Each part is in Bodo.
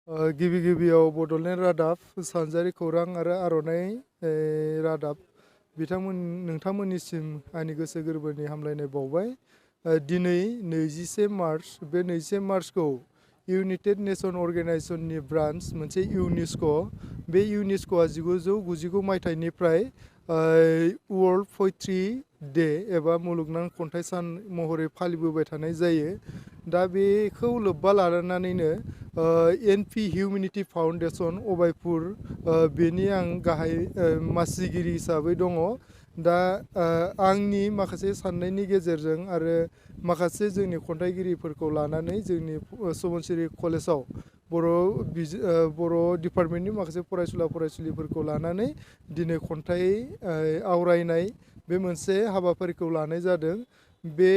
गिबि गिबियाव बड'लेण्ड रादाब सानजारि खौरां आरो आर'नाइ रादाब नोंथांमोननिसिम आंनि गोसो गोरबोनि हामलायनाय बावबाय। दिनै 21 मार्च बे 21 मार्चखौ इउनाइटेड नेशन अर्गेनाइजेशननि ब्रान्च मोनसे इउनेस्क' बे इउनेस्क'आ 1999 मायथाइनिफ्राय वर्ल्ड पोएट्री डे एबा मुलुगनां खन्थाइ सान महरै फालिबोबाय थानाय जायो। दा बेखौ लोब्बा लानानैनो एनपि हिउमेनिटी फाउन्डेसन अभायपुर बेनि आं गाहाय मासिगिरि हिसाबै दङ। दा आंनि माखासे साननायनि गेजेरजों आरो माखासे जोंनि खन्थाइगिरिफोरखौ लानानै जोंनि सबनसिरि कलेजाव बर' डिपार्टमेन्टनि माखासे फरायसुला फरायसुलिफोरखौ लानानै दिनै खन्थाइ आवरायनाय बे मोनसे हाबाफारिखौ लानाय जादों। बे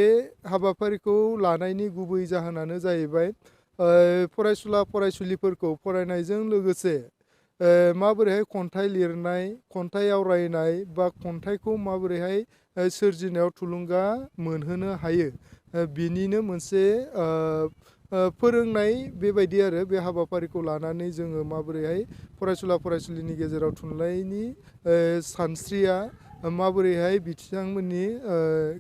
हाबाफारिखौ लानायनि गुबै जाहोनानो जाहैबाय फरायसुला फरायसुलिफोरखौ फरायनायजों लोगोसे माबोरैहाय खन्थाइ लिरनाय, खन्थाइ आवरायनाय बा खन्थाइखौ माबोरैहाय सोरजिनायाव थुलुंगा मोनहोनो हायो बिनिनो मोनसे फोरोंनाय बेबायदि आरो बे हाबाफारिखौ लानानै जोङो माबोरैहाय फरायसुला फरायसुलिनि गेजेराव थुनलाइनि सानस्रिया माबोरैहाय बिथांमोननि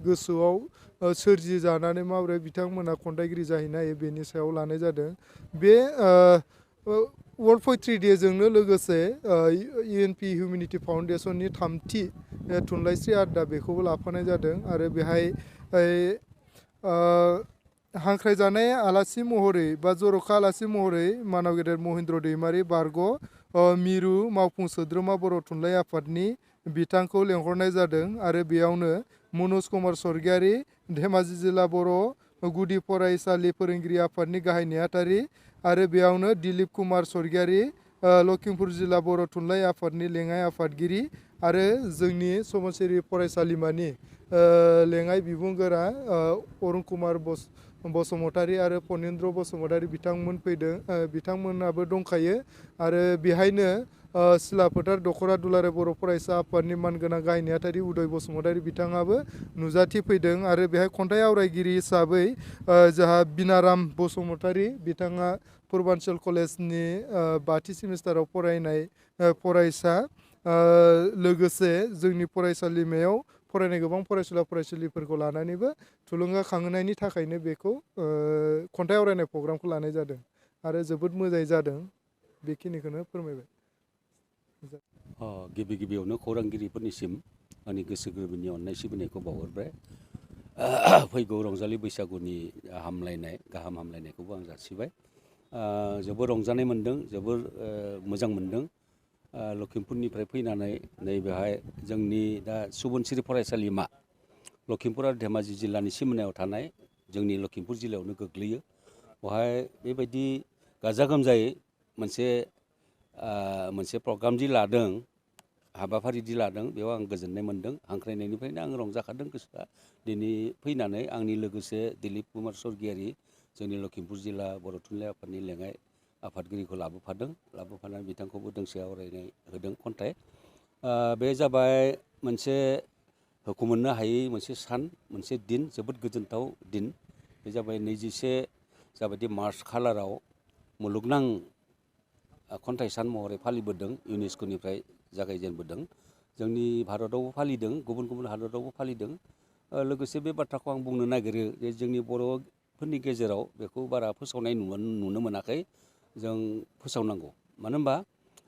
गोसोआव सोरजि जानानै माबोरै बिथांमोना खन्थाइगिरि जाहैनो हायो बेनि सायाव लानाय जादों। बे वर्ल्ड पोएट्री डे जोंनो लोगोसे इएनपि हिउमेनिटी फाउन्डेसननि 3थि थुनलाइस्रि आड्डा बेखौबो लाफानाय जादों आरो बेहाय हांख्रायजानाय आलासि महरै बा जर'खा आलासि महरै मानाव गेदेर महेन्द्र दैमारि बारग' मिरु मावफुं सोद्रोमा बर' थुनलाइ आफादनि बिथांखौ लेंहरनाय जादों आरो बेयावनो मनज कुमार स्वर्गियारि धेमाजि जिल्ला बर' गुदि फरायसालि फोरोंगिरि आफादनि गाहाय नेहाथारि आरो बेयावनो दिलीप कुमार स्वर्गियारि लखिमपुर जिल्ला बर' थुनलाइ आफादनि लेङाइ आफादगिरि आरो जोंनि सबनसिरि फरायसालिमानि लेङाइ बिबुंगोरा अरुण कुमार बसुमतारी आरो फनिन्द्र बसुमतारी बिथांमोन फैदों। बिथांमोनाबो दंखायो आरो बेहायनो सिला फोथार दख'रा दुलाराय बर' फरायसा आफादनि मानगोनां गाहाय नेहाथारि उदय बसुमतारी बिथाङाबो नुजाथिफैदों आरो बेहाय खन्थाइ आवरायगिरि हिसाबै जोंहा बिनाराम बसुमतारी बिथाङा पुर्बान्चल कलेजनि 5थि सेमिस्टाराव फरायनाय फरायसा लोगोसे जोंनि फरायसालिमायाव फरायनाय गोबां फरायसुला फरायसुलिफोरखौ लानानैबो थुलुंगाखांहोनायनि थाखायनो बेखौ खन्थाइ आवरायनाय प्रग्रामखौ लानाय जादों आरो जोबोद मोजाङै जादों। बेखिनिखौनो फोरमायबाय। गिबि गिबियावनो खौरांगिरिफोरनिसिम आंनि गोसो गोरबोनि अननाय सिबिनायखौ बावहरबाय। फैगौ रंजालि बैसागुनि गाहाम हामलायनायखौबो आं जासिबाय। जोबोर रंजानाय मोन्दों, जोबोर मोजां मोन्दों। लखिमपुरनिफ्राय फैनानै नैबेहाय जोंनि दा सुबनसिरि फरायसालिमा लखिमपुर आरो धेमाजि जिल्लानि सिमनायाव थानाय जोंनि लखिमपुर जिल्लायावनो गोग्लैयो। बेवहाय बेबायदि गाजा गोमजायै मोनसे प्रग्राम जि लादों, हाबाफारि जि लादों, बेयाव आं गोजोननाय मोन्दों। हांख्रायनायनिफ्रायनो आं रंजाखादों गोसोआ। दिनै फैनानै आंनि लोगोसे दिलीप कुमार स्वर्गियारि जोंनि लखिमपुर जिल्ला बर' थुनलाइ आफादनि लेङाइ आफादगिरिखौ लाबोफानानै बिथांखौबो दोंसे आवरायनाय होदों खन्थाइ। बे जाबाय मोनसे हुखु मोननो हायै मोनसे सान, मोनसे दिन, जोबोद गोजोनथाव दिन। बे जाबाय 21 जाबायदि मार्च खालाराव मुलुगनां खन्थाइ सान महरै फालिबोदों, इउनेस्क'निफ्राय जागायजेनबोदों। जोंनि भारतआवबो फालिदों, गुबुन गुबुन हादरावबो फालिदों। लोगोसे बे बाथ्राखौ आं बुंनो नागिरो जे जोंनि बर'फोरनि गेजेराव बेखौ बारा फोसावनाय नुनो मोनाखै। जों फोसावनांगौ। मानो होनबा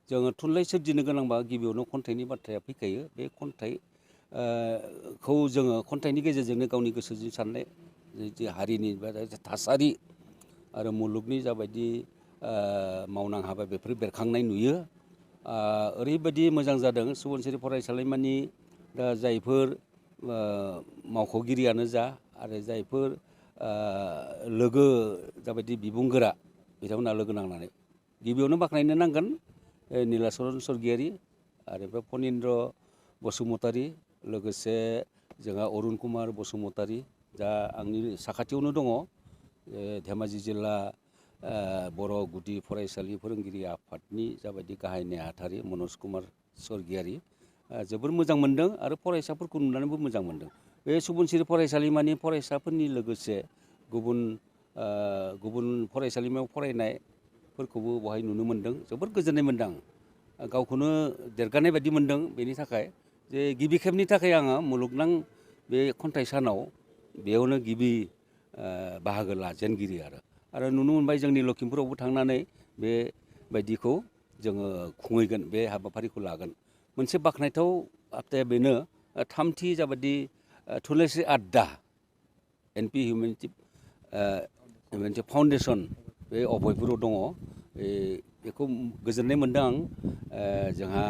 जोङो थुनलाइ सोरजिनो गोनांबा गिबियावनो खन्थाइनि बाथ्राया फैखायो। बे खन्थाइखौ जोङो खन्थाइनि गेजेरजोंनो गावनि गोसोजों साननाय जि हारिनि बा थासारि आरो मुलुगनि जाबायदि मावनां हाबा बेफोर बेरखांनाय नुयो। ओरैबायदि मोजां जादों सुबनसिरि फरायसालिमानि दा जायफोर मावख'गिरियानो जा आरो जायफोर लोगो जाबायदि बिबुंगोरा बिथांमोना लोगो नांनानै गिबियावनो बाख्नायनो नांगोन नीलाचरन स्वर्गियारि आरो बे फनिन्द्र बसुमतारी, लोगोसे जोंहा अरुण कुमार बसुमतारी दा आंनि साखाथियावनो दङ। धेमाजि जिल्ला बर' गुदि फरायसालि फोरोंगिरि आफादनि जाबायदि गाहाय नेहाथारि मनज कुमार स्वर्गियारि। जोबोर मोजां मोन्दों आरो फरायसाफोरखौ नुनानैबो मोजां मोन्दों। बे सुबनसिरि फरायसालिमानि फरायसाफोरनि लोगोसे गुबुन फरायसालिमायाव फरायनाय फोरखौबो बहाय नुनो मोन्दों जोबोर गोजोननाय मोन्दों आं गावखौनो देरगानाय बायदि मोन्दों बेनि थाखाय जे गिबि खेबनि थाखाय आङो मुलुगनां बे खन्थाइ सानाव बेयावनो गिबि बाहागो लाजेनगिरि आरो नुनो मोनबाय जोंनि लखिमपुरावबो थांनानै बेबायदिखौ जोङो खुंहैगोन बे हाबाफारिखौ लागोन मोनसे बाख्नायथाव बाथ्राया बेनो थामथि जाबादि थुनलाइयारि आड्डा एनपि हिउमेनिटि फाउन्डेसन बे अभयपुराव दङ बेखौ गोजोननाय मोन्दों आं जोंहा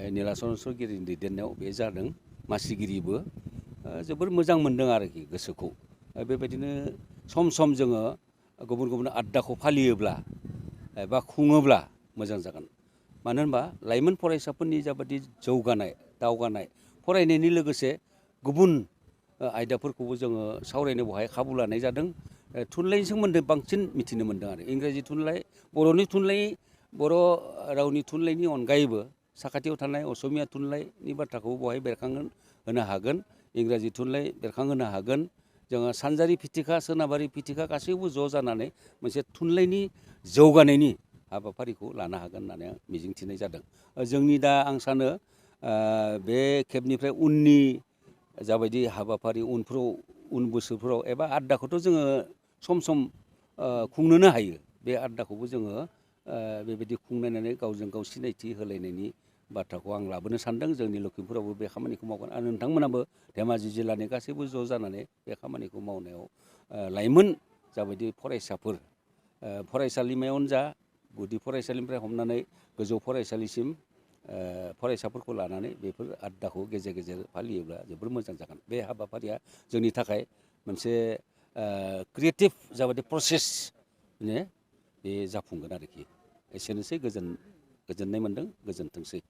निलाचरन स्वरगियारिनि दैदेननायाव बे जादों मासिगिरिबो जोबोर मोजां मोन्दों आरोखि गोसोखौ बेबायदिनो सम सम जोङो गुबुन गुबुन आड्डाखौ फालियोब्ला एबा खुङोब्ला मोजां जागोन मानो होनबा लाइमोन फरायसाफोरनि जाबादि जौगानाय दावगानाय फरायनायनि लोगोसे गुबुन आयदाफोरखौबो जोङो सावरायनो बहाय खाबु लानाय जादों थुनलाइनि सोमोन्दै बांसिन मिथिनो मोन्दों आरो इंराजि थुनलाइ बर'नि थुनलाइ बर' रावनि थुनलाइनि अनगायैबो साखाथियाव थानाय असमिया थुनलाइनि बाथ्राखौ बहाय बेरखांहोनो हागोन इंराजि थुनलाइ बेरखांहोनो हागोन जोङो सानजारि फिथिखा सोनाबारि फिथिखा गासैबो ज' जानानै मोनसे थुनलाइनि जौगानायनि हाबाफारिखौ लानो हागोन होननानै आं मिजिंथिनाय जादों जोंनि दा आं सानो बे खेबनिफ्राय उननि जाबायदि हाबाफारि उन बोसोरफोराव एबा आड्डाखौथ' जोङो सम सम खुंनोनो हायो बे आड्डाखौबो जोङो बेबायदि खुंनायनानै गावजों गाव सिनायथि होलायनायनि बाथ्राखौ आं लाबोनो सानदों जोंनि लखिमपुरावबो बे खामानिखौ मावगोन आरो नोंथांमोनाबो धेमाजि जिल्लानि गासैबो ज' जानानै बे खामानिखौ मावनायाव लाइमोन जाबायदि फरायसाफोर फरायसालिमायावनो जा गुदि फरायसालिनिफ्राय हमनानै गोजौ फरायसालिसिम फरायसाफोरखौ लानानै बेफोर आड्डाखौ गेजेर गेजेर फालियोब्ला जोबोर मोजां जागोन बे हाबाफारिया जोंनि थाखाय मोनसे क्रियेटिभ जाबायदि प्रसेस बे जाफुंगोन आरोखि एसेनोसै गोजोननाय मोन्दों गोजोनथोंसै